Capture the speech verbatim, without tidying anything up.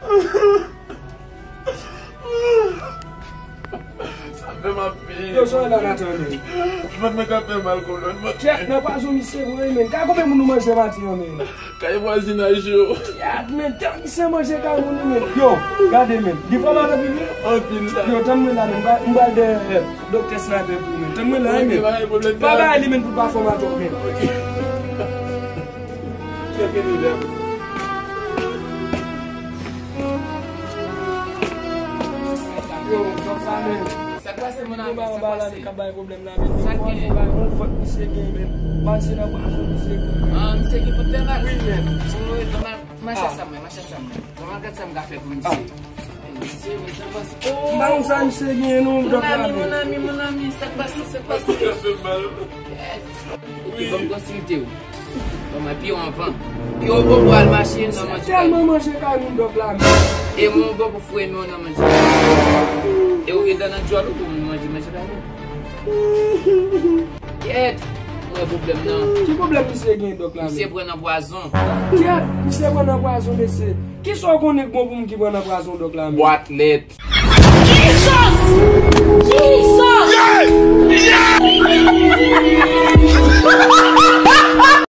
Sa fè m anpil. Yo, sa w la, Nathan, men? Vant mwen ka fè mal, kolòn. Kèt, nan pwazon misye voye, men. Gade konbyen moun nou manje maten an, men. Kay vwazinaj yo. Kèt, men, tan misye manje kay moun, men. Yo, gade, men. Li fè mal anpil, wi. Anpil, sa. Yo, tann mwen la, men. M pral, m pral dèyè, eh, Doktè Sniper pou ou, men. Tann mwen la, wi, men. Ok, pa gen pwoblèm. Pa bay li, men, pou l pa fè mal twòp, men. Ok. Kèt, gen pwoblèm. Yo, Doc Sniper. Sa k pase, mon ami? Sa k pase? Ka bay pwoblèm la, men. Sa k gen? Yon vant misye gen, men. Mache nan pwazon misye gen. Ah, misye gen pou fè mal? Wi, men. Oh, non, ma-, mache sa mwen, mache sa mwen. Kòman gad sa m ka fè pou misye? Misye, men sa pase. M pa konn sa misye gen, non, Doc la, men. Mon ami, mon ami, mon ami, sa k pase, sa k pase? Sa fè mal. Wi. Ban m konsilte w. Bon, mwen pi w anvan. Pi w bon pou al mache nan manje kay. Tèlman manje kay moun Doc la, men. E mwen bon pou foure men w nan manje kay. E ou gen dan nan djòl ou pou moun manje manje kay moun. Kèt! Mwen pwoblèm nan. Ki pwoblèm misye gen, Doc la, men? Misye pran nan pwazon. Kèt! Misye pran nan pwazon, mesye. Kisa w konnen k bon pou m ki pran nan pwazon, Doc la, men? Bwat lèt. Jesus!